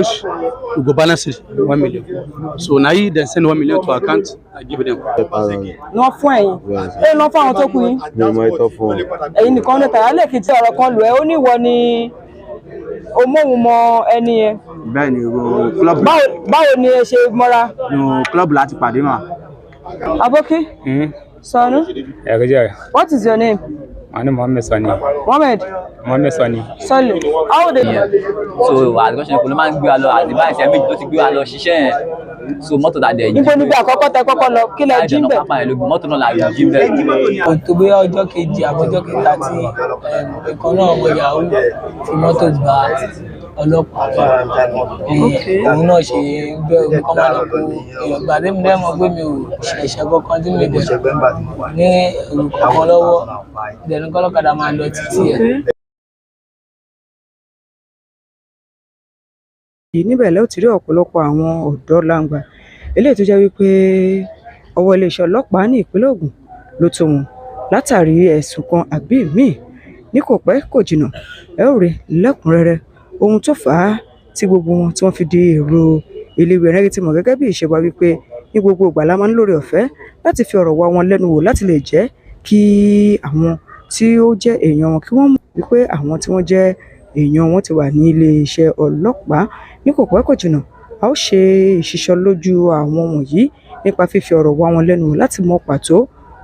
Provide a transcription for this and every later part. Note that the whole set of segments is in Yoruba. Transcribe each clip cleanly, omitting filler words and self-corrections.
Reach, we go balance it 1 million. So now he then send 1 million to account, I give them. Ni wọ́n fún ẹ̀yin, èyí ló fún àwọn tó kù yín? Mi ò mọ ìtọ́ fún ọ. Ẹ̀yin nìkan ló tàyà lẹ́ẹ̀kejì. Ọ̀rọ̀ kan lù ẹ́, ó ní ìwọ ni o móhun mọ ẹni yẹn. Bẹ́ẹ̀ ni o, club. Báwo ni ẹ ṣe mọ́ra? No, club láti pàdé mà. Aboki Sanu. Ya gajiya. What is your name? Ani Muhammed Sani. Mohammed? Muhammed Sani. Sọlẹ, how old are you? So àti kọ́ṣẹ́ kò ló máa ń gbé wa lọ, àti báyìí ṣe méjì ló ti gbé wa lọ ṣiṣẹ́ yẹn, so mọ́tò tà dẹ̀ jí. Níbo níbi àkọ́kọ́ tẹ kọ́kọ́ lọ? Kí lẹ jí láì ń dọ̀nà bẹ̀? Pápá yẹn ló gbé mọ́tò náà la jí bẹ́ẹ̀. Kò tó bóyá ọjọ́ kejì àbọ̀jọ́ kẹta tí ìkan náà ọmọ yahoo fi mọ́tò gba ọlọ́pàá ni òun náà ṣe ń bẹ̀rù pé kọ́ máa lọ kó èèyàn gbà. Tẹ́mi dẹ́ mọ̀ pé mi ò ṣẹ̀ṣẹ̀ kankan tí mi dẹ̀ ní èrò kankan lọ́wọ́ dẹ̀nu kọ́lọ́kadà máa lọ títí ẹ̀. Yìí níbẹ̀ lẹ́ ò ti rí ọ̀pọ̀lọpọ̀ àwọn ọ̀dọ́ langba eléyìí tó jẹ́ wípé ọwọ́ iléeṣẹ́ ọlọ́pàá ní ìpínlẹ̀ Ògùn ló tó wọn látàrí ẹ̀sùn kan àbí míì. Ní kò pẹ́ kò jìnnà, ẹ ó rí lẹ́kùnrẹ́rẹ́ ohun tó fà á tí gbogbo wọn tí wọ́n fi di èrò eléwé ẹ̀rẹ́. Ti mọ̀ gẹ́gẹ́ bí ìṣe wa wípé ní gbogbo ìgbà la máa ń lóore ọ̀fẹ́ láti fi ọ̀rọ̀ wá wọn lẹ́nu wò, láti lè jẹ́ kí àwọn tí ó jẹ́ èèyàn wọn kí wọ́n mọ̀ wípé àwọn tí wọ́n jẹ́ èèyàn wọn ti wà ní iléeṣẹ́ ọlọ́pàá. Ní kò pẹ́ kò jìnnà, a ó ṣe ìṣísọ lójú àwọn wọ̀nyí nípa fífi ọ̀rọ̀ wá wọn lẹ́nu wò láti mọ pàtó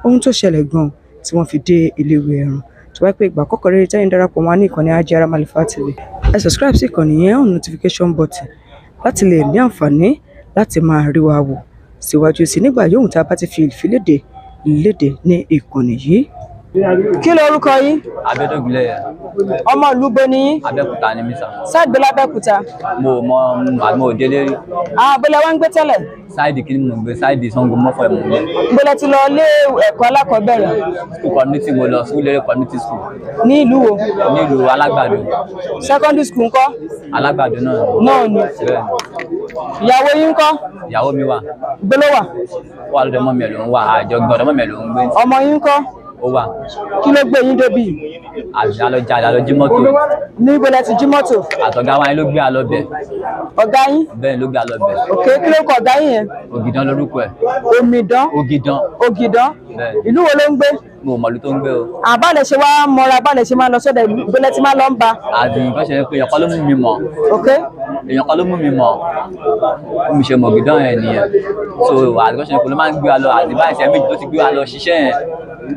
ohun tó ṣẹlẹ̀ gan tí wọ́n fi dé iléèwé ẹ̀rùn. Tó bá pé ìgbà àkọ́kọ́ rere tẹ́yìn darapọ̀ mọ́ wa ní ìkànnì Ajiara Malifa TV, ẹ subscribe sí ìkànnì yẹn, on notification button, láti lè ní àǹfààní láti máa rí wa wò síwájú sí nígbà yòówù tá a bá ti fi ìfiléde léde ní ìkànnì yìí. Kí lorúkọ yín? Abẹ́dọ̀gúnlẹ̀. Ọmọ ìlú bo ni yín? Abẹ́òkúta ni mí sà. Sáàgbé lábẹ́òkúta? Mo mọ àmọ́ òdélé rí. Àbẹ̀lẹ̀ wa ń gbé tẹ́lẹ̀? Side kí ni mo gbé, side Ṣàngó Mọ́fọ́ ẹ̀ mo gbé. Gbọ́dọ̀ ti lọ ilé ẹ̀kọ́ alákọ̀ọ́bẹ̀rẹ̀? School community mo lọ, school lérè community school. Ní ìlú wo? Nílùú Alágbàdo. Secondary school ńkọ́? Alágbàdo náà. Náà ni. Bẹ́ẹ̀. Ìyàwó yín ńkọ́? Ìyàwó mi wà. Gbé ló wà? Ó wà lọ́dọ̀ mọ́mi ẹ̀ ló ń wà, àjọ gbọ́dọ̀ mọ́mi ẹ̀ ló ń gbé. Ọmọ yín ńkọ́? Ó wà. Kí ló gbé yín débi? Àbí alọ́jà alọ́ jí mọ́tò. Níbo lẹ ti jí mọ́tò? Àtọ̀gá wa yẹn ló gbé alọ́ bẹ̀. Ọ̀gá yín? Bẹ́ẹ̀ ló gbé alọ́ bẹ̀. Òkè, kí ló kọ ọ̀gá yín yẹn? Ògìdán lórúkọ ẹ̀. Òmìdán? Ògìdán. Ògìdán. Bẹ́ẹ̀. Ìlú wo ló ń gbé? Mo ò mọ̀lú tó ń gbé o. Àbálẹ̀ ṣe wá mọ́ra, bálẹ̀ ṣe máa lọ sọ́dọ̀ ìlú gbọ́lẹ̀ tí máa lọ ń ba? Àti nǹkan ṣe pé èèyàn kan ló mú mi mọ̀. Ok. Èèyàn kan ló mú mi mọ̀, bí mo ṣe mọ̀ Ògìdán yẹn nìyẹn. So àti nǹkan ṣe pé ló máa ń gbé wa lọ, àti báyìí ṣe méjì ló ti gbé wa lọ ṣiṣẹ́ yẹn,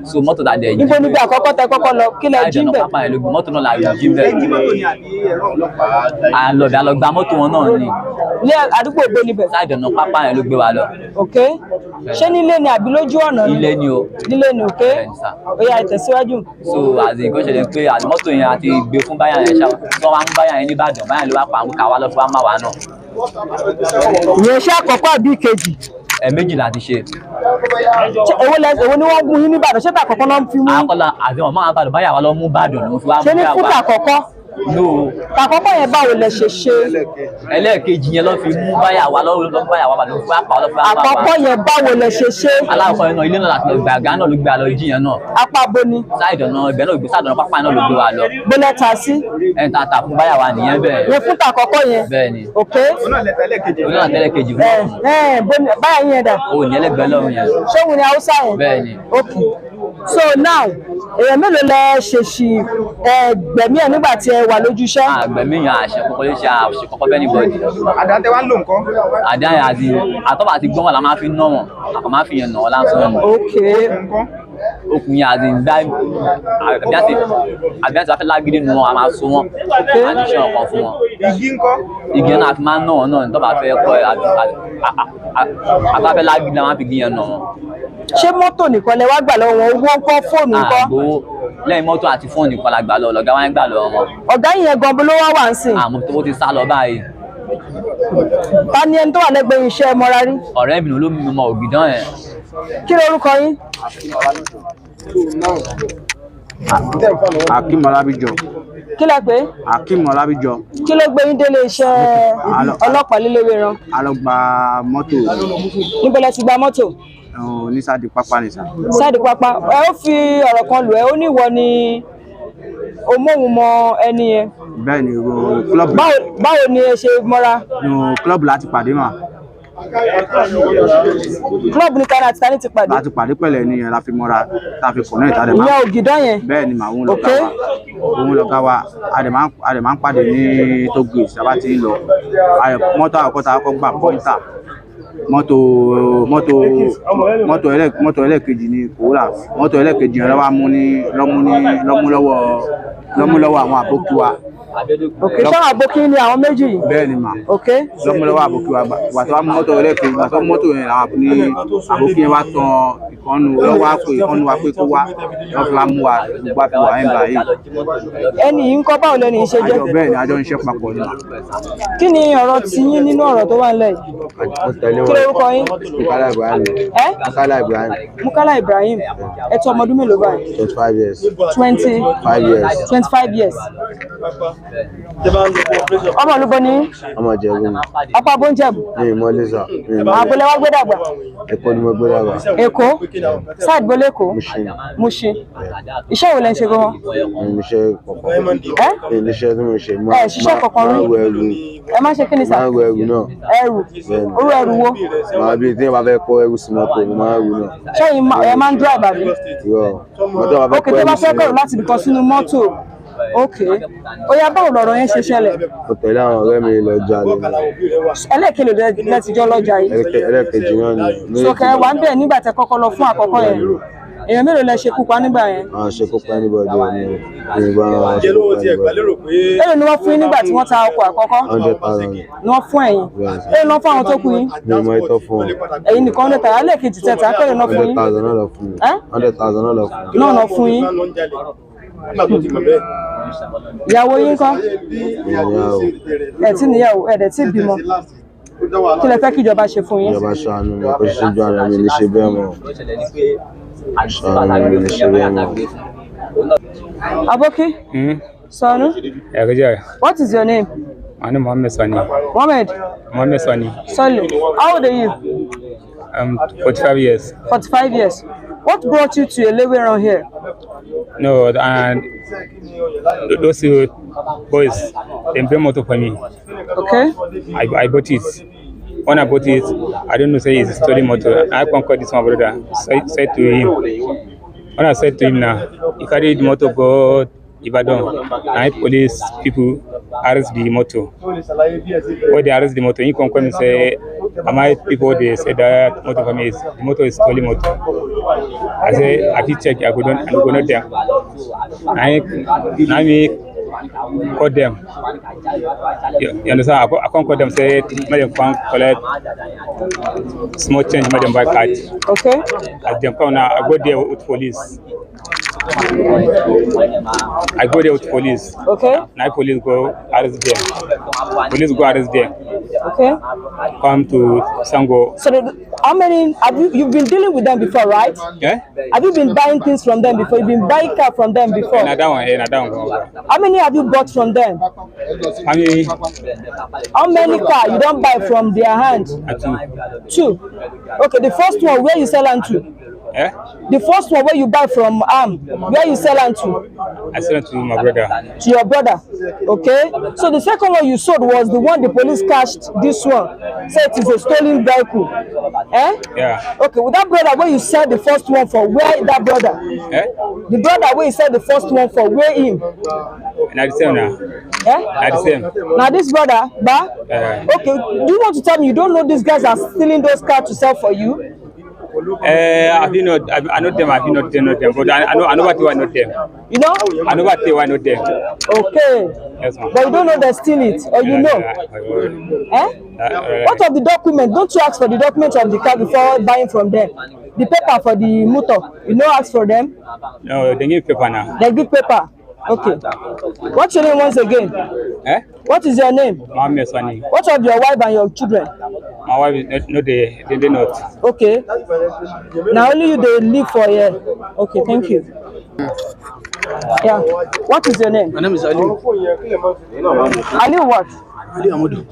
so mọ́tò tà dẹ̀ jí. Níbo níbi àkọ́kọ́ tẹ kọ́kọ́ lọ? Kí lẹ láì jí ń dọ̀nà bẹ̀? pápá yẹn ló gbé mọ́tò náà la jí bẹ̀. À ń lọ bẹ̀, à lọ gba mọ́tò wọn náà ni. Ní àdúgbò gbé níbẹ̀? Láì dọ̀nà pápá yẹn ló gbé wa lọ. Ok, ṣé nílé ni àbí lójú ọ̀nà ni? Ilé ni o. Nílé ni, ok. Bẹ́ẹ̀ ni sà. Ó yá, ìtẹ̀síwájú. So àti nǹkan ṣẹlẹ̀ pé àti mọ́tò yẹn àti gbé fún báyà yẹn ṣá, tí wọ́n wá mú báyà yẹn nìbàdàn, báyà ló wá pa àwọn kàwá lọ fún wa má wà náà. Ìyẹn ṣé àkọ́kọ́ àbí ìkejì? Ẹ̀ẹ̀mejì la ti ṣe. Ṣé èwo ni wọ́n gún yín níbàdàn? Ṣé tàkọ́kọ́ náà fi mú yín? Akọ́lá àti wọn máa bàdàn, báyà wa lọ mú bàdàn ló fi wá Ṣé mú ní báyà fúta wa. àkọ́kọ́? No. Tàkọ́kọ́ yẹn, báwo lẹ ṣe ṣe? Ẹlẹ́ẹ̀kejì yẹn ló fi mú báyà wa lọ, lọ mú báyà wa ló fi wá pa lọ fi wá pa wa. Àkọ́kọ́ yẹn, báwo lẹ ṣe ṣe? Alákọ̀ọ́ yẹn náà, ilé náà láti lọ gbà, àgá náà ló gbé lọ jí yẹn náà. Apá bo ni? Sáìdì ọ̀nà ibẹ̀ náà ló gbé, sáìdì ọ̀nà pápá náà ló gbé wa lọ. Gbọ́lẹ̀ ta sí? Ẹni tá a tà fún báyà wa nìyẹn bẹ́ẹ̀. Yẹn fúta àkọ́kọ́ yẹn? Bẹ́ẹ̀ ni. Ok. Oní náà tẹ́lẹ̀ kejì fún Ẹ ẹ bó ni báyà yín yẹn dà? O ní ẹlẹ́gbẹ̀ẹ́ lọ́rùn yẹn. Ṣé òun ni haúsá yẹn? Bẹ́ẹ̀ ni. Ok, so now, èèyàn mélòó lẹ ṣèṣì ẹ gbẹ̀mí ẹ nígbà tí ẹ wà lójú iṣẹ́? Àgbẹ̀mí yàn, àṣẹ kọ́kọ́ ló ṣe àṣẹ kọ́kọ́ bẹ́ẹ̀ ní bọ́ọ̀dì. Àdá tẹ wá ń lò nǹkan? Àdá yẹn àti àtọ́bà àti gbọ́n la máa fi ná wọn, àkọ́ máa fi yẹn nà wọ́n lásán ni. Ok. Nǹkan. Okùn yẹn àti gbá àbí àti wàá fẹ́ lágídí nu wọn, a máa so wọn, a ní iṣẹ́ ọkàn fún wọn. Igi ńkọ́? Igi náà fi máa ń ná wọn náà ní tọ́ba fẹ́ kọ́ ẹ, àbá fẹ́ lágídí la máa fi igi yẹn nà wọn. Ṣé mọ́tò nìkan lẹ wá gbà lọ́wọ́ wọn? Owó ńkọ́? Fóònù ńkọ́? Àgbo lẹ́yìn mọ́tò àti fóònù nìkan la gbà lọ, lọ̀gá wa ń gbà lọ wọn. Ọ̀gá yẹn gan bó ló wá wà ń sìn? Àmọ́ tó ti sá lọ báyìí. Ta ni ẹni tó wà lẹ́gbẹ̀ẹ́ yín? Iṣẹ́ mọ́ra rí? Ọ̀rẹ́ mi ló mú mi mọ Ògìdán yẹn. Kí lorúkọ yín? Akeem Ọlábíjọ. Kí lẹ pé? Akeem Ọlábíjọ. Kí ló gbé yín délé iṣẹ́ ọlọ́pàá léléwéran? A lọ gba mọ́tò. Níbo lẹ ti gba mọ́tò? Ní sáàdì pápá ní sà. Sáàdì pápá. Ẹ ó fi ọ̀rọ̀ kan lù ẹ́, ó ní ìwọ ni O móhun mọ ẹni yẹn. Bẹ́ẹ̀ ni o, club. Báwo ni ẹ ṣe mọ́ra? No, club láti pàdé mà. Club ní tani àti tani ti pàdé? Láti pàdé pẹ̀lẹ́ ni yẹn la fi mọ́ra, tá a fi connect, a dẹ̀ máa. Ìyẹn Ògìdán yẹn. Bẹ́ẹ̀ ni mà, òun lọ̀gá wa. Òun lọ̀gá wa, a dẹ̀ máa ń pàdé ní toll gate tá a bá ti ń lọ. Mọ́tò àkọ́kọ́ tá a kọ́kọ́ gbà pọ́ńtà. Mọ́tò ẹlẹ́ẹ̀kejì ni Corolla. Mọ́tò ẹlẹ́ẹ̀kejì yẹn ló wá mú ní lọ́mú lọ́wọ́ àwọn àbókí wa. Ok, ṣé àwọn àbókí ni àwọn méjì yìí? Bẹ́ẹ̀ ni mà. Ok. Lọ́mú lọ́wọ́ àbókí wa gbà tó wá mú mọ́tò ẹlẹ́ẹ̀kejì, gbà tó mú mọ́tò yẹn làwọn ní àbókí yẹn wá tan ìkànnù lọ́wọ́ á pé ìkànnù wa pé kó wá, wọ́n fi wá mú wa gbogbo àfi wà ẹ̀ báyìí. Ẹni yìí ń kọ́, báwo lẹni yìí ṣe jẹ́? Bẹ́ẹ̀ ni, àjọ ń ṣe papọ̀ ni mà. Kí ni ọ̀rọ̀ tiyín nínú ọ̀rọ̀ tó wà nílẹ̀ yìí? Kí lorúkọ yín? Mukala Ibrahim. Ẹ́? Mukala Ibrahim. Mukala Ibrahim. Ẹ tó ọmọ ọdún mélòó báyìí? 25 years. 25 years. 25 years. Ọmọ olúbo ni yín? Ọmọ Ìjẹ̀bú ni. Ọ̀pá Bóńjẹ̀bù. Mi ì mọ Lẹ́sà. Mi ì mọ. Àbúlé wá gbé dàgbà. Èkó ni mo gbé dàgbà. Èkó. Sáàdì bó lẹ́kọ̀ọ́? Mushin. Mushin. Iṣẹ́ wo lẹ ń ṣe gan-an? Mi ì níṣẹ́ kankan. Ẹ́? Mi ì níṣẹ́ tí mo ṣe. Ẹ ṣiṣẹ́ kankan rí? Máa ń wọ ẹrù. Ẹ má ṣe kí ni sà? Máa ń wọ ẹrù náà. Ẹrù. Bẹ́ẹ̀ni. Orú ẹrù wo? Màá bí tí wọ́n bá fẹ́ kó ẹrù sí mọ́tò, mo máa ń rù náà. Ṣẹ́yìn ẹ máa ń drive àbí? Irọ́. Mọ́tò bá fẹ́ Ok, kó tó ẹrù bá sí fẹ́ kọ̀rọ̀ mọ́tò. láti ibìkan sínú mọ́tò. Ok. Ó yá, báwo lọ̀rọ̀ yẹn ṣe ṣẹlẹ̀? Mo tẹ̀lé àwọn ọ̀rẹ́ mi lọ jalè. Ẹlẹ́ẹ̀kejì lẹ ti jọ lọ́jà yìí. Ẹlẹ́ẹ̀kejì náà ni. Sọkẹ́ wà ń bẹ̀ nígbà tẹ kọ́kọ́ lọ fún àkọ́kọ́ yẹn. Èèyàn mélòó lẹ ṣekú pa nígbà yẹn? Àwọn ṣe kópa anybody ni mi ò bá wọn ṣe kópa anybody. Èló ni wọ́n fún yín nígbà tí wọ́n ta ọkọ̀ àkọ́kọ́? 100,000. Ni wọ́n fún ẹ̀yin. Èló ni wọ́n fún àwọn tó kù yín? Mi ò mọ ìtọ́ fún wọn. Ẹ̀yin nìkan ló tà, ẹlẹ́ẹ̀kejì tẹ̀ tà, pẹ̀lú náà fún yín. 100,000 náà lọ fún mi. Ẹ́? 100,000 náà lọ fún mi. Náà lọ fún yín. Ìyàwó yín ńkọ́? Ìyàwó. Ẹ tí níyàwó, ẹ dẹ̀ tí bímọ. Kí lẹ fẹ́ kí ìjọba ṣe fún yín? Ìjọba ṣàánú mi, kó ṣíjú ara mi ní ṣe bẹ́ẹ̀ mọ́. Ṣàánú mi ní ṣe bẹ́ẹ̀ mọ́. Aboki, Sanu, Ya gajiya. what is your name? My name Mohammed Sani. Mohammed Mohammed Sani. Sali. How old are you? I'm 45 years. 45 years. What brought you to Eleweran here? No, and those boys, they bring motor for me. Okay. I bought it. When I bought it, I don't know say it's a stolen motor. I can call this my brother. Say to him. When I said to him now, he carried the motor go Ibadan. And police people arrest the motor. When they arrest the motor, he come and say, am I people they say that motor for me is the motor is stolen motor. I say I fit check, I go don't I go not there. I now me call them. You understand? I can't call them say make them come collect small change, make them buy card. Okay. As them come now, I go there with police. I go there with police. Okay. Now police go arrest them. Police go arrest them. Okay. Come to Sango. So how many have you've been dealing with them before, right? Yeah? Have you been buying things from them before? You've been buying car from them before. Na that one, eh, na that one. How many have you bought from them? How many? How many car you don't buy from their hand? Two. Two. Okay, the first one where you sell am to? Eh? The first one where you buy from where you sell am to? I sell it to my brother. To your brother. Okay. So the second one you sold was the one the police cashed this one. Say it is a stolen vehicle. Eh? Yeah. Okay, with that brother where you sell the first one for, where that brother? Eh? The brother where you sell the first one for, where him? Na the same now. Eh? Na the same. Now this brother, ba? Yeah. Okay, do you want to tell me you don't know these guys are stealing those cars to sell for you? I know, I know them. I know them, know them. But I know what I know them. You know? I know what I know them. Okay. Yes, ma'am. But you don't know they steal it, or you know? Eh? What of the document? Don't you ask for the document of the car before buying from them? The paper for the motor, you don't ask for them? No, they give paper now. They give paper. Okay. What's your name once again? Eh? What is your name? Mohammed Sani. What of your wife and your children? My wife is not, no, they not. Okay. Now only you they live for here. Okay, thank you. Yeah. What is your name? My name is Ali. Ali what? Ali Amodu.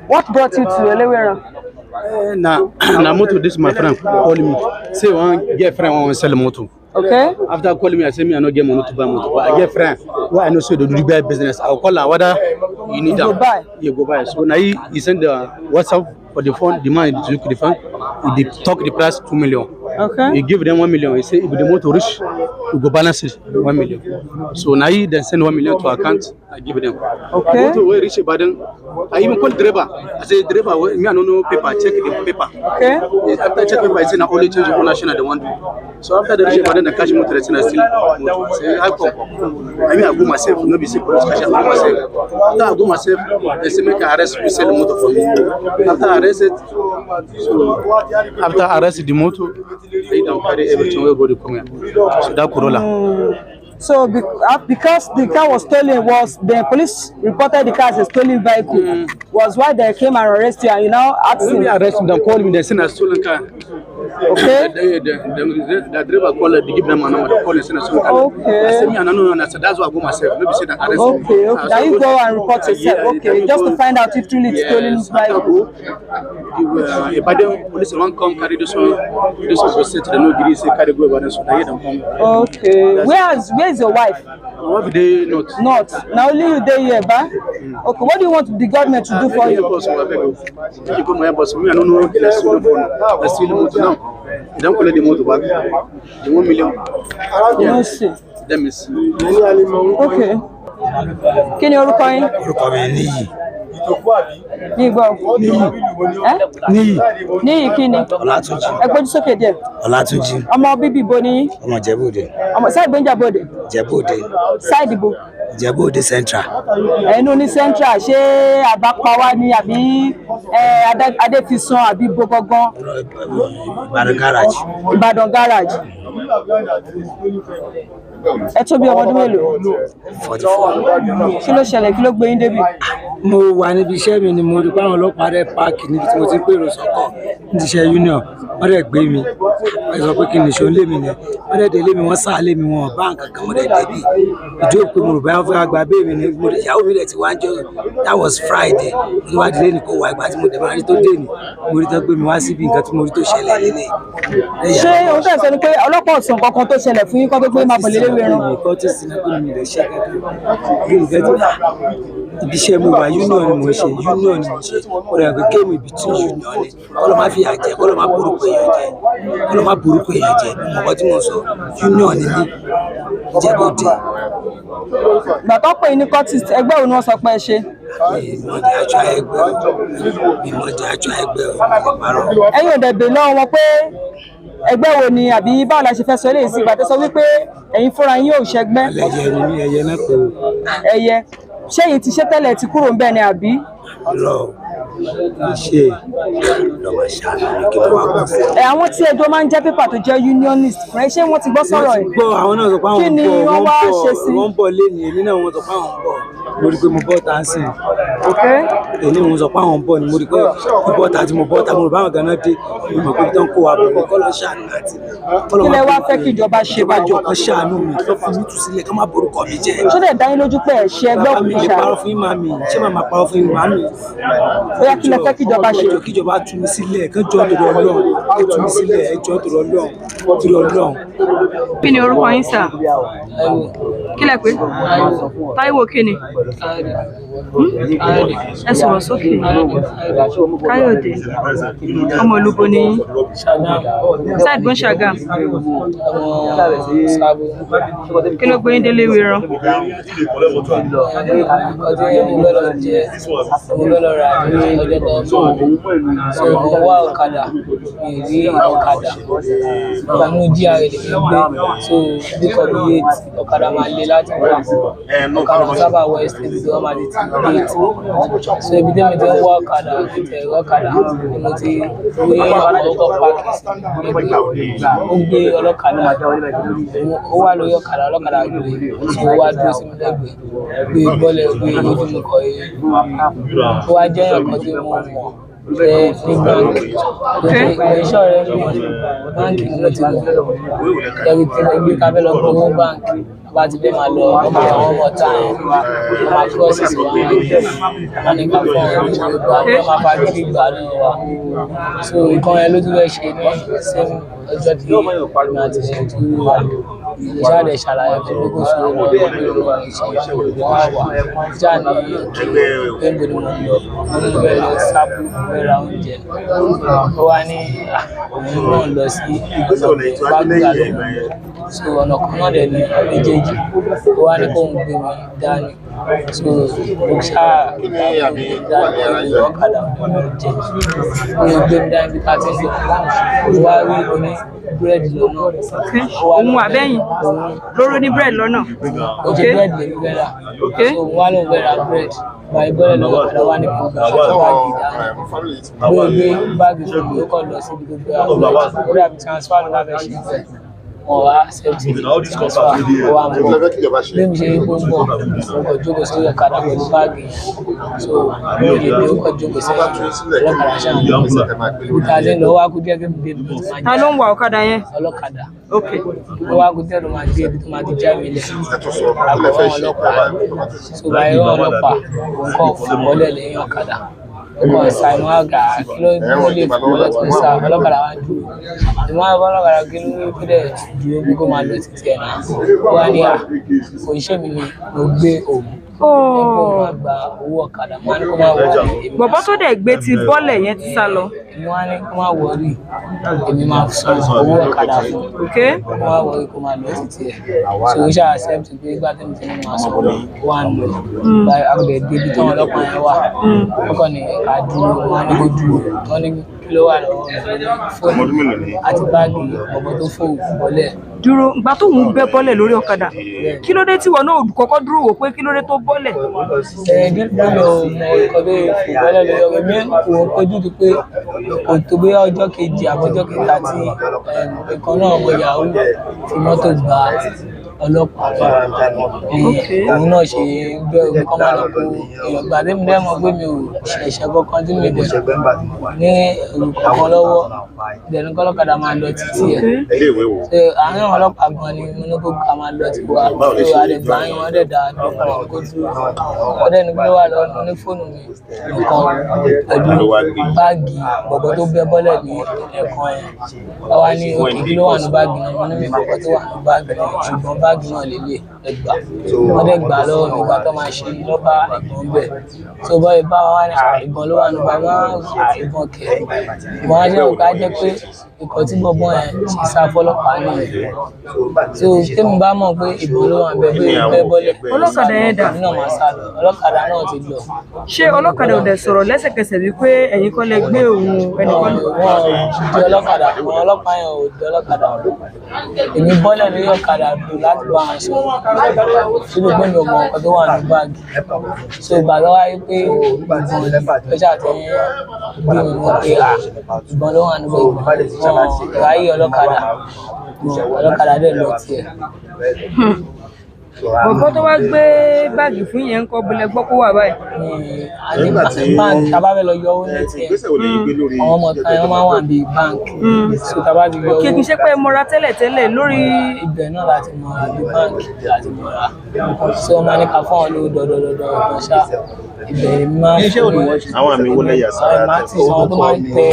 What brought you to Eleweran? Na motor this my friend call me. Say one girlfriend want sell motor. Okay. After calling me, I say me I no get money to buy motor, but I get friend why I know say they do buy business. I will call am whether you need You go am. buy. You go buy. So now he send the WhatsApp for the phone, the man to look the phone. He dey talk the price 2 million. Okay. He give them 1 million. He say if the motor reach, you go balance it 1 million. So now he then send 1 million to account. I give them. Okay. Motor wey reach Ibadan, I even call driver. I say driver, me I no know paper. Check the paper. Okay. After check paper, I say na only change of ownership na the one do. So after the reach Ibadan, the cash motor, I say na still motor. I say how come? I mean I go myself, no be say police cash, I go myself. After I go myself, they say make I arrest who sell the motor for me. After I arrest it, so after I arrest the motor, they don't carry everything wey go dey come here. So that Corolla. So because the car was stolen, was the police reported the car as a stolen vehicle. Was why they came and arrested you, and you now asked When him. me arrest them, call me, they say na stolen car. Okay. The driver call, they give them a number, they call and say na stolen car. Okay. I say me I no know, and I said that's why I go myself. No be say na arrest me. Okay, okay. Now you go and report yourself. Yeah, Okay, yeah, just to go. find out if truly it's stolen Yes, after vehicle. go, the Ibadan police wan come carry this one go state, they no gree say carry go Ibadan, so na here dem come. Okay. Where is your wife? My wife dey north. Not. Now only you dey here, ba? Okay. What do you want the government to do for Make you you? boss, abeg o. Make you come here, boss. Me I no know the stolen phone, the steal motor now. They don collect the motor back. The 1 million. You no see. Dem is. Okay. Kí ni orúkọ yín? Orúkọ mi níyì. Ní ìgbọ́. Ẹ́ Níyì. Níyì kí ni? Ọlátúnjí. Ẹ gbójú sókè díẹ̀. Ọlátúnjí. Ọmọ bíbí ibo ni yín? Ọmọ Ìjẹ̀bú-Òde. Ọmọ sáìdì Gbẹ́njàbọ̀dé. Ìjẹ̀bú-Òde. Sáìdì bo. Ìjẹ̀bú-Òde Central. Ẹnu ní Central, ṣé Àbápawá ni àbí ẹ, Adéfisàn àbí bo gangan? Ìbàdàn garage. Ìbàdàn garage. Ẹ tó bí ọmọ ọdún mélòó? 44. Kí ló ṣẹlẹ̀? Kí ló gbé yín débi? Mo wà níbi iṣẹ́ mi ni mo rí pé àwọn ọlọ́pàá rẹ̀ páàkì níbi tí mo ti ń pèrò sọ́kọ̀ ní iṣẹ́ union. Wọ́n dẹ̀ gbé mi, wọ́n sọ pé kí n nìṣó lé mi ni. Wọ́n dẹ̀ délé mi, wọ́n sá lé mi, wọn ò bá nǹkan kan. Wọ́n dẹ̀ débi ìjọ pé mo rò báyọ̀ fẹ́ gba bẹ́ẹ̀ mi ni. Mo dẹ̀ ìyàwó mi dẹ̀ ti wá ń jọ, that was Friday. Mo ti wá délé ní kò wá. Ìgbà tí mo dẹ̀ máa rí tó dé ni mo rí tán gbé mi wá síbi. Nǹkan tí mo rí tó ṣẹlẹ̀ lélẹ̀. Ṣé ohun tẹ̀ sọ ni pé ọlọ́pàá ò sọ nǹkan kan tó ṣẹlẹ̀ fún yín kó tó gbé máa bọ̀ lélẹ́wé ẹran? Nǹkan tó sì náà pé mi lè ṣe kankan bí nǹkan tí ibi iṣẹ́ mo wà, union ni mo ń ṣe, union ni mo ń ṣe. Ó rẹ̀ pé géèmù ibi tí union ni kọ́lọ́ máa fi àjẹ, kọ́lọ́ máa borúkọ èèyàn jẹ, kọ́lọ́ máa borúkọ èèyàn jẹ. Mo mọ̀ nǹkan tí mo ń sọ, union ni mí, Ìjẹ̀bú-Òde. Ìgbà tó pè yín ní cultist, ẹgbẹ́ wo ni wọ́n sọ pé ẹ ṣe? Mi mọ̀ di aṣọ ẹgbẹ́ o, mi mọ̀ di aṣọ ẹgbẹ́ o, mi ò parọ́. Ẹ̀yin ò dẹ̀ bèè lọ́wọ́ wọn pé ẹgbẹ́ wo ni àbí báwo la ṣe fẹ́ sọ eléyìí sí, ìgbà tó sọ wípé ẹ̀yin fúnra yín ò ṣẹgbẹ́? Ẹlẹ́yẹ ni mí, ẹyẹ náà pé o. Ẹyẹ, ṣé èyí ti ṣe tẹ́lẹ̀ ti kúrò ńbẹ̀ ni àbí? Lọ ṣe lọ́mọ ṣàánú mi kí wọ́n wá kú fún. Ẹ àwọn tí ẹjọ́ máa ń jẹ́ pépà tó jẹ́ unionist fún ẹ, ṣé wọ́n ti gbọ́ sọ̀rọ̀ ẹ̀? Gbọ́, àwọn náà sọ pé àwọn Kí ń ni bọ̀. wọ́n Wọ́n wá ń ṣe sí? bọ̀, wọ́n ń bọ̀ léni. Èmi náà wọ́n sọ pé àwọn ń bọ̀. Mo rí i pé mo bọ́ ta ń sìn. Èmi mo sọ pé àwọn ń bọ̀ ni. Mo rí i pé mo bọ́ ta tí mo bọ́ ta, mo rò báwọn ganan dé. Mo mọ̀ pé ibi tó ń kó wa bọ̀ ni. Kọ́ lọ ṣàánú àti kọ́ lọ Kí lẹ má wá borúkọ fẹ́ kí ìjọba ṣe ìjọba báyìí? jọ kan ṣàánú mi, kọ́ fi mí tú sílẹ̀, kọ́ má borúkọ mi jẹ́. Ṣó dẹ̀ dá yín lójú pé ẹ ṣe ẹgbẹ́ Bàbá mi òkùnkùn lè ṣá? parọ́ fún yín, màmí? Ṣé màmá parọ́ fún yín, màmí? Bóyá kí lẹ fẹ́ kí ìjọba ṣe? Ẹjọ́, kíjọba tú mi sílẹ̀, kán jọ torí Ọlọ́run, kó tú mi sílẹ̀. Ẹjọ́, torí Ọlọ́run, torí Ọlọ́run. Kí ni orúkọ yín sà? Kí lẹ pé? Táíwò kí ni? Ẹ sọ̀rọ̀ sókè. Káyọ̀dé. Ọmọ ìlú bo ni yín? Ṣáìdì bó ń Ṣàgàm. Kí ló gbé yín délé wéran? Nǹkan tí mo fẹ́ lọ jẹ, mo fẹ́ lọ rà ní ọjọ́ tó ń bọ̀. So mo wá ọ̀kadà, mi ì rí ọ̀kadà. Inú GRA lèmi ń gbé, so bí kò bí 8 ọ̀kadà máa le láti wá. Ọ̀kadà sábà wọ estate tí wọ́n máa ti ti gate. So ibi tẹ́mi ti ń wá ọ̀kadà, kò tẹ̀ rí ọ̀kadà ni mo ti rí ọkọ̀ páàkì sí ẹgbẹ́. Ó gbé ọlọ́kadà, ó wà lórí ọ̀kadà, ọlọ́kadà gbé, so ó wá dúró sí mi lẹ́gbẹ̀ẹ́, gbé bọ́lẹ̀, gbé ojú mi kọ̀ yé. Ó wá jẹ́ èèyàn kan tí mo mọ̀. Fẹ́ ní báńkì. Iṣẹ́ ọ̀rẹ́ mi báńkì ni ló ti mọ̀. Ẹbí tí mo gbé kábẹ́ lọ gbowó báńkì. Bá ti fẹ́ máa lọ ọmọ àwọn ọmọ ọ̀tá yẹn. Wọ́n máa kúrọ́ọ̀sì sí wa. Wọ́n ní ká fún ọ̀rẹ́ mi gbà wọ́n máa fa gidi gbà lọ́wọ́ wa. So nǹkan yẹn ló tún fẹ́ ṣe ní same ọjọ́ tí èmi àti ẹ̀ tún wà. Mo ṣáà dẹ̀ ṣàlàyé fún pé kó sùúrù lọ́wọ́ pé òun ṣe wọ́n wá wà. Ṣáà ní òkè pé níbo ni mo ń lọ. Mo ní mo fẹ́ lọ sábú, mo fẹ́ ra oúnjẹ. Ó wá ní òun náà lọ sí ọ̀nà Gbágùrà lòun ń lọ. So ọ̀nà kan náà dẹ̀ ni méjèèjì. Ó wá ní kóun gbé mi dání. So mo ṣáà gbé mi dání pẹ̀lú ọ̀kadà oúnjẹ. Ó gbé mi dání bí tá a ti ń lọ. Mo wá rí oní búrẹ́dì lọ́nà. Ó wá Òun lóun fẹ́ àbẹ́yìn òun lóró ní búrẹ́dì lọ́nà. ó jẹ búrẹ́dì lèmi fẹ́ rà. So òun wá lóun fẹ́ ra búrẹ́dì. Báyìí bọ́lẹ̀ lọ́wọ́ ọ̀kadà wá ní kí n gba báàgì dání. Bí ó gbé báàgì fún mi, ó kàn lọ síbi tó gbé ra búrẹ́dì. Ó dàbí transfer ló bá fẹ́ ṣe bẹ́ẹ̀. Wọ́n wá accept transfer, ó wá ń bọ̀. Bí mi ṣe rí pé ó ń bọ̀, mo kàn jókòó sórí ọ̀kadà pẹ̀lú báàgì yẹn. So bí ó ṣe dé, ó kàn jókòó sẹ́yìn. Ọlọ́kadà ṣáà ń lọ. Ibi tá a ti ń lọ, ó wá kú díẹ̀ kí n dé ibi tó ti máa Ta já ló ń wa ọ̀kadà yẹn? ọlọ́kadà. Ok. Ó wá kú díẹ̀ tó máa dé ibi tó máa ti já mi lẹ̀. Àbọ̀ wọn ọlọ́pàá. So báyìí wọn ọlọ́pàá, òun kàn fò bọ́lẹ̀ lẹ́yìn ọ̀kadà. Ó kàn sa ìmọ̀ àgà kí ló lè fò bọ́lẹ̀ tó ń sá ọlọ́kadà wá dúró. Ìmọ̀ àgà ọlọ́kadà kí ló kó dẹ̀ dúró bí kò máa lọ títí ẹ̀ náà. Ó wá ní à kò ń ṣe mi ni mo gbé òun. Ẹgbẹ́ òun máa gba owó ọ̀kadà, mo wá ní kó má wọrí èmi máa Bọ̀bọ́ tó dẹ̀ gbé ti bọ́lẹ̀ yẹn ti sá lọ. èmi wá ní kó má wọrí èmi máa san owó ọ̀kadà fún un. Ok. Kó má wọrí kó máa lọ títí ẹ̀. So ó ṣáà accept pé nígbà tí mo ti ní máa san ó wà ń lọ. Báyìí a kò dẹ̀ dé ibi táwọn ọlọ́pàá yẹn wà. Wọ́n kàn ní ká dúró, wọ́n á ní kó dúró. Wọ́n ní kí ló wà lọ́wọ́ mi? Mo ní fóònù àti báàgì bọ̀bọ̀ tó fò bọ́lẹ̀. Dúró ìgbà tóun bẹ́ bọ́lẹ̀ lórí ọ̀kadà. Kí ló dé tí wọn náà kọ́kọ́ dúró wò pé kí ló dé tó bọ́lẹ̀? Ẹ dípò mi ò mọ nǹkan tó fò bọ́lẹ̀ lórí ọ̀rọ̀ mi kò kojú di pé kò tó bóyá ọjọ́ kejì àbọ̀jọ́ kẹta tí ìkan náà ọmọ yahoo fi mọ́tò gba ọlọ́pàá ni òun náà ṣe ń bẹ̀rù pé kọ́ máa lọ kó èèyàn gbà tẹ́mi dẹ́ mọ̀ pé mi ò ṣẹ̀ṣẹ̀ kankan tí mi dẹ̀ ní ẹrù kankan lọ́wọ́ dẹ̀nu kọ́lọ́kadà máa lọ títí ẹ̀. Ṣé àárín àwọn ọlọ́pàá gan ni mo ní kó ká máa lọ tiwa tó àdẹ̀gbà yín wọ́n dẹ̀ dá dúró kó dúró wọ́n dẹ̀ ní kí ló wà lọ́wọ́ ní fóònù mi nìkan pẹ̀lú báàgì bọ̀bọ̀ tó bẹ́ bọ́lẹ̀ ní ẹ̀kan yẹn wọ́n wá ní òkè kí ló wà ní báàgì náà mo ní mi bọ̀bọ̀ tó wà ní báàgì náà ṣùgbọ́n báàgì náà lélẹ̀ ẹgbà wọ́n dẹ̀ gbà lọ́wọ́ mi ìgbà tó máa ṣe lọ́ba ìbọn bẹ̀ tó bọ́ ibà wá ní ìbọn ló wà ní báàgì wọn ìbọn kẹ̀ wọ́n á jẹ́ òkè á jẹ́ pé ikọ̀ tí bọ̀bọ̀ yẹn ṣe sá fọlọ́pàá nìyẹn so tèmi bá mọ̀ pé ìbọn ló wà níbẹ̀ bóyá bẹ́ bọ́lẹ̀ Ọlọ́kadà yẹn dà? èmi náà máa sá lọ ọlọ́kadà náà ti lọ. Ṣé ọlọ́kadà ò dẹ̀ sọ̀rọ̀ lẹ́sẹ̀kẹsẹ̀ wípé ẹ̀yin kọ́ lẹ gbé òun ẹnìkan lọ? Wọn ò di ọlọ́kadà, àwọn ọlọ́pàá yẹn ò di ọlọ́kadà. Èmi bọ́lẹ̀ lórí ọ̀kadà bò láti bá wọn sọ̀rọ̀ síbi pé mi ò mọ nǹkan tó wà ní báàgì. So ìgbà tó wáyé pé ìbọn ó ṣàtì bí mi mọ̀ pé à ìbọn ló wà níbẹ̀ ìbọn wọn ráyè ọlọ́kadà ọlọ́kadà dẹ̀ lọ tiẹ̀. Bọ̀bọ́ tó wá gbé báàgì fún yẹn ń kọ́ bọ́lẹ̀ gbọ́ kó wà báyìí. Ní báńkì tá a bá fẹ́ lọ yọ owó ní ATM àwọn ọmọ kan yẹn máa ń wà bíi báńkì so tá a bá ti yọ Kì owó í ṣe pé mọ́ra tẹ́lẹ̀ tẹ́lẹ̀ lórí ibẹ̀ náà láti mọra bí báńkì láti mọra so wọ́n máa ní ká fún àwọn olówó dọ̀dọ̀dọ̀dọ̀ ọ̀gbọ̀n ṣá ibẹ̀ ni máa ń fún mi. Àwọn àmì wo lẹ́yà sára Àwọn tẹ? àwọn tó máa ń tẹ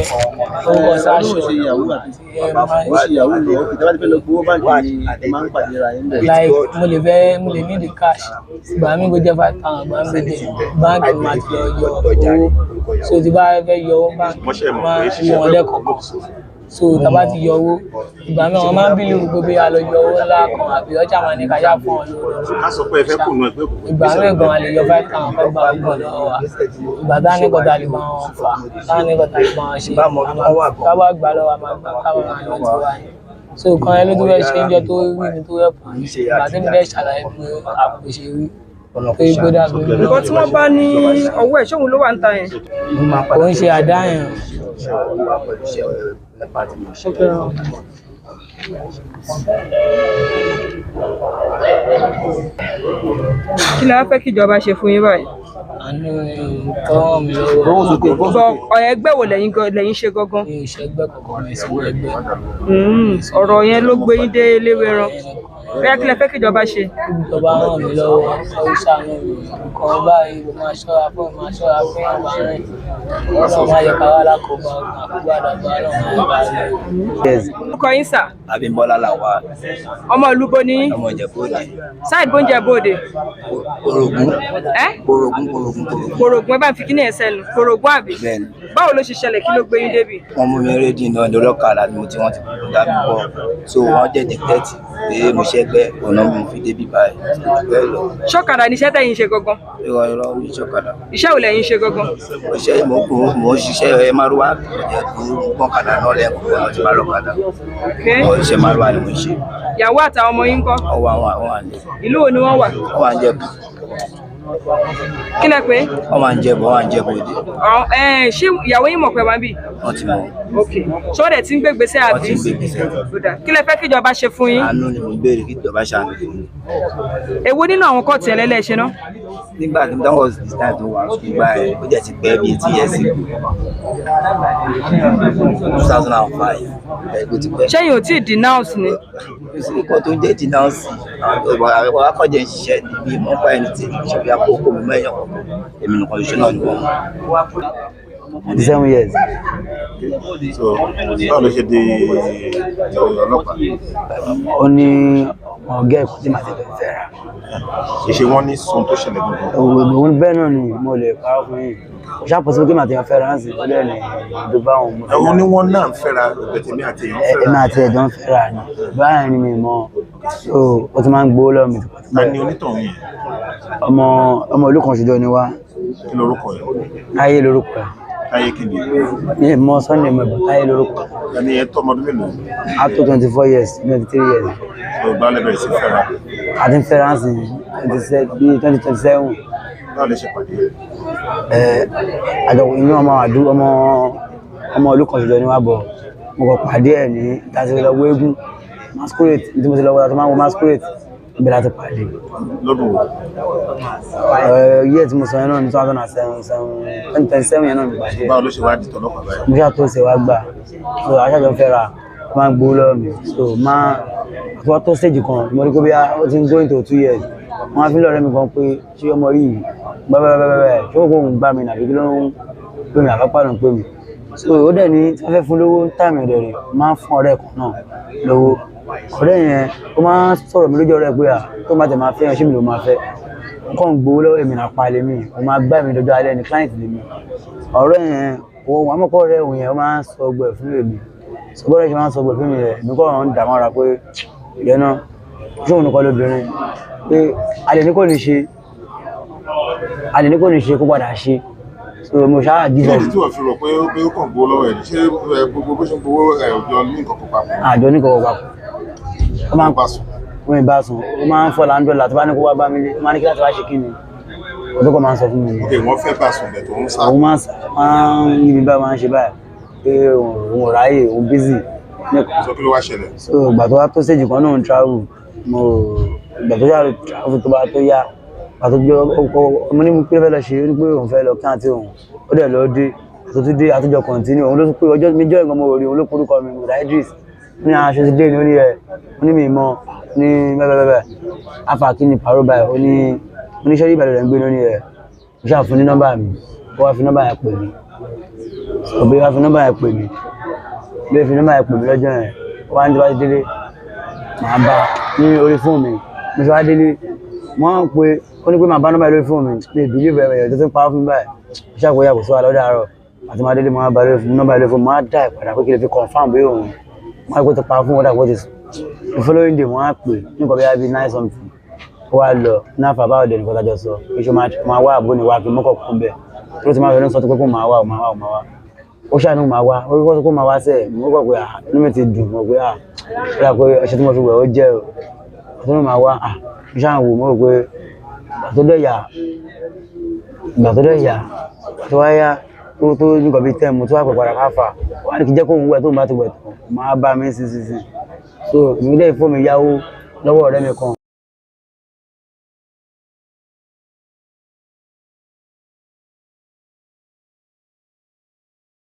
orúkọ sáṣọ like mo lè fẹ́ mo lè need the cash ìgbà mi kò jẹ́ 5,000 ìgbà mi kò jẹ́ báńkì máa ti lọ yọ owó so tí bá fẹ́ yọ owó báńkì máa ń rí wọn lẹ́kọ̀ọ̀kan so tá a bá ti yọ owó ìgbà mi àwọn máa ń bílíwù pé bí a lọ yọ owó ńlá kan àbí ọjà máa ní ká yá fún ọ lówó Ká sọ pé ẹ fẹ́ kùnú ẹgbẹ́ òkùnkùn. ìgbà mi gan a lè yọ 5,000 fẹ́ gba ọgbọ̀n lọ́wọ́ wa ìgbà tá a ní kọ́ta lè bá wọn fà tá a ní kọ́ta lè bá wọn ṣe tá a bá gbà lọ́wọ́ a máa gbà káwọn máa lọ tiwa ni so kan ẹ ló tó fẹ́ ṣe ń jọ tó rí mi tó rẹ̀ pọ̀ ìgbà tí mi fẹ́ ṣàlàyé pé àpò ṣe rí pé gbọ́dọ̀ àbí nǹkan tí wọ́n bá ní ọwọ́ ẹ̀ ṣóun ló wà ń ta yẹn. kò ń ṣe àdá yẹn. Kí la fẹ́ kíjọba ṣe fún yín báyìí? Àánú kọ́ ràn mí lọ́wọ́. Bọ ẹgbẹ́ wo lẹ́yìn lẹ́yìn ṣe gangan? Mi ò ṣẹgbẹ́ kankan, mi ò sí ẹgbẹ́. Ọ̀rọ̀ yẹn ló gbé yín dé Eléwéran. Bóyá kí lẹ fẹ́ kíjọba ṣe? Ìjọba ràn mí lọ́wọ́, ó ṣàánú mi. Nǹkan báyìí mo máa ṣọ́ra fún, mo máa ṣọ́ra fún ìwà rẹ̀. Ọlọ́run máa yẹ ká wá lákòóbá, àkóbá àdàbà, Ọlọ́run máa yẹ ká rí. Yes. Orúkọ yín sà? Abímbọ́lá làwà. Ọmọ ìlú bo ni yín? Ọmọ Ìjẹ̀bú Òde. Sáìdì bóúnjẹ bóde. Orogún. Ẹ́ Orogún, Orogún, Orogún. Kòrògùn, ẹ bá ń fi kíní ẹ̀ sẹ́nu. Kòrògùn àbí? Bẹ́ẹ̀ni. Báwo ló ṣe ṣẹlẹ̀, kí ló gbé yín débi? Wọ́n mú mi rédíò náà lórí ọ̀kadà ni mo ti wọ́n ti dá mi bọ̀. So wọ́n jẹ́ dìtẹ́tì pé mo ṣẹ́gbẹ́ ọ̀nà mo fi débi báyìí. Bẹ́ẹ̀ lọ. Ṣọ́kadà ni iṣẹ́ tẹ̀yin ṣe gangan? Irọ́ irọ́ mi ṣọ́kadà. Iṣẹ́ wo lẹ̀yin ṣe gangan? Iṣẹ́ mo ń ṣiṣẹ́ márúwá, gbọ̀nkadà náà lẹ́ẹ̀kọ̀ọ̀kan náà ti máa lọ́kadà. Iṣẹ́ márúwá ni mo ń ṣe. Ìyàwó àtàwọn ọmọ yín ńkọ́? Ọwọ́ àwọn àwọn àlè. Ìlú wo ni wọ́n wà? Wọ́n wà ń Jẹ̀bú. Kí lẹ pé? Wọ́n wà ń Jẹ̀bú, wọ́n wà ń Jẹ̀bú Òde. Ṣé ìyàwó yín mọ̀ pé wá ń bì? Wọ́n ti mọ̀. Ok. Ṣé wọ́n dẹ̀ ti ń gbé ìgbésẹ̀ Wọ́n àbí? ti ń gbé ìgbésẹ̀. Ó dáa. Kí lẹ fẹ́ kíjọba ṣe fún yín? Àánú ni mo ń béèrè kí ìjọba ṣàánú fún mi. Èwo nínú àwọn kóòtù ẹlẹ́lẹ́ ṣe ná? Nígbà tí that was the time tó wà nígbà ẹ̀, ó jẹ́ ti pẹ́ bí 8 years ago, 2005, ẹ̀ kó ti pẹ́. Ṣẹ́yìn ò tíì denounce ni? Kò sí nǹkan tó ń jẹ́ denounce, àwọn akọ́jẹ́ ń ṣiṣẹ́ níbi mọ́ pa ẹni tí ṣe bí àkókò mi mẹ́yàn kọ̀ọ̀kan, èmi nìkan ṣoṣo náà ni wọ́n mú. 7 years. So báwo ló ṣe di ọlọ́pàá? Ó ní ọ̀gá ẹ̀kọ́ tí màá ti jọ fẹ́ ra. Ṣe wọ́n ní sun tó ṣẹlẹ̀ gangan? Òun bẹ́ẹ̀ náà ni mo lè parọ́ fún yín. Kò ṣáà pọ̀sibú kí màá ti jọ fẹ́ ra ń sìn, ó dẹ̀ ní ìdó bá òun mo fẹ́ Ẹ̀hún ni wọ́n náà ń fẹ́ra, bẹ̀tẹ̀mí àti èèyàn fẹ́ra. Èmi àti ẹ̀jọ̀ ń fẹ́ra ni. Báyìí ni mi mọ̀. So ó ti máa ń gbowó lọ́wọ́ mi tipẹ́tipẹ́. Ta ni onítọ̀hún yẹn? Ọmọ ìlú kan ṣoṣo ni wá. Kí lorúkọ ẹ̀? Táyé lorúkọ ẹ̀. Táyé kí ni? Mi ò mọ Sunday mọ̀ ẹ̀bùn, Táyé lorúkọ ẹ̀. Ẹni yẹn tó ọmọ ọdún mélòó? A tó 24 years, 23 years. So ìgbà lẹ bẹ̀rẹ̀ sí fẹ́ra? A ti ń fẹ́ra ń sìn bíi 2027. Báwo lẹ ṣe pàdé? Àjọ inú ọmọ àdú ọmọ ọmọ ìlú kan ṣoṣo ni wá bọ̀. Mo kàn pàdé ẹ̀ ní ìtàsí lọ wo eégún masquerade tí mo ti lọ wọ́n tó máa ń wo masquerade, ibẹ̀ láti pàdé. Lọ́dún wo? Yíyẹ tí mo sọ yẹn náà ní 2007, 2027 yẹn náà ní pàdé. Báwo ló ṣe wá di tọlọ́pàá báyìí? Mo ṣáà tó ṣe wá gbà, so aṣáájú fẹ́ ra, ó máa ń gbowó lọ́wọ́ mi, so máa àti wá tó stage kan mo rí pé bí ó ti ń go into 2 years, wọ́n á fi lọ́ọ̀rẹ́ mi kan pé ṣé ọmọ yìí bẹ́ẹ̀bẹ́ẹ̀bẹ́ẹ̀ ṣé kò ń gbà mí nàbí kí ló ń pè mí, àbápá ló ń pè mí. So ó dẹ̀ ní tí wọ́n fẹ́ fún lówó táìmù ẹ̀dẹ̀ rẹ̀, máa ń fún ọ̀rẹ́ kan náà lówó. Ọ̀rẹ́ yẹn ó máa ń sọ̀rọ̀ mi lójú ọ̀rẹ́ pé à tó máa tẹ̀ máa fẹ́ yẹn, ṣé mi ló máa fẹ́ nǹkan gbowó lọ́wọ́ èmi náà pa lèmi, ó máa gbá mi dọjọ́ alẹ́ ní client lèmi. Ọ̀rẹ́ yẹn òun àmọ́kọ́ ọ̀rẹ́ òun yẹn ó máa ń sọ ọgbẹ́ fún èmi, sọ bọ́ọ̀rẹ́ ṣe máa ń sọ ọgbẹ́ fún mi rẹ̀, èmi kọ́ ọ̀run dààmú ara pé ìyẹn náà ṣé òun nìkan lóbìnrin pé alẹ́ ní kò ní ṣe, alẹ́ ní kò ní ṣe kó padà ṣe. So mo ṣáà Kí give ló up. dé tí wọ́n fi rò pé ó kàn gbowó lọ́wọ́ ẹ̀? Ṣé gbogbo bó ṣe ń gbowó ẹ̀ òjò ní nǹkan kan papọ̀? Àjọ ní kọ̀kọ̀ papọ̀. Ó máa ń wọ́n ìbá sùn, ó máa ń fọ́ làǹdọ̀là tó bá ní kó wá bá mi lé, ó máa ní kí láti wá ṣe kí ni òtún kọ́ máa ń sọ fún mi nìyẹn. Ok, wọ́n fẹ́ bá sùn bẹ̀ tó ń sá. Òun máa ń yí mi báyìí, máa ń ṣe báyìí pé òun ò ráyè, òun busy. Sọ kí ló wá ṣẹlẹ̀? So ìgbà tó wá tó stage kan náà ń travel, mo ìgbà tó yà travel tó bá tó yá, ìgbà tó gbé ọkọ mo ní pé fẹ́ lọ ṣe, ó ní pé òun fẹ́ lọ kí àǹtí òun, ó dẹ̀ lọ dé, àtúntò dé àtúnjọ continue, òun ló tún pé ọjọ́ méjọ́ ìgbọ́n mo rí òun ló porúkọ mi Mùdá Idris, ó ní aṣọ ti dé ni, ó ní ẹ, ó ní mi mọ ní bẹ́ẹ̀bẹ́ẹ̀ afa kí ni pàrọ̀ báyìí, ó ní oníṣẹ́ Ìbàdàn rẹ̀ ń gbé ní, ó ní ẹ, mo ṣáà fún ní nọ́mbà mi, ó wá fi nọ́mbà yẹn pè mí, òbí wá fi nọ́mbà yẹn pè mí, bí ó fi nọ́mbà yẹn pè mí lọ́jọ́ yẹn, ó wá ní tí bá ti délé màá bá ní orí fóònù mi. Mo ṣe wá délé wọ́n á pe, ó ní pé màá bá nọ́mbà yẹn lórí fóònù mi, mi ì bìlíìfù ẹ̀ tó ti ń pa fún mi báyìí. Mo ṣàkóyà kò sí wa lọ́dọ̀ àárọ̀ àti máa délé, màá bá lórí nọ́mbà yẹn lórí fóònù, màá dá ìpadà pé kí lè fi confirm bí òun wọ́n á kó ti pa fún wọn dà kó ti sùn. The following day wọ́n á pè nǹkan bí i 9 something, ó wá lọ ní àfà báwo dẹ̀ nìkan tájọ sọ pé ṣé máa wá àbó ni wá kí mọ́kọ̀ kún bẹ́ẹ̀ tó ti máa fẹ́ sọ pé kó máa wá, ó máa wá, ó máa wá, ó ṣàánú máa wá, ó kọ́ sọ pé máa wá sẹ́ẹ̀, mo kọ̀ pé inú mi ti dùn, mo pé ó dà pé ọṣẹ tí mo fi wẹ̀ ó jẹ́ o, àti mo máa wá mo ṣáà wò, mo rò pé ìgbà tó dẹ̀ yà, ìgbà tó dẹ̀ yà tó wá yá tó nǹkan bíi 10, mo tó wá pè padà káfà wá ní kí jẹ́ kóun wẹ̀, tóun bá ti wẹ̀ tán máa bá mi sínsìnsìn. So èmi dẹ̀ fóònù mi yáwó lọ́wọ́ ọ̀rẹ́ mi kan.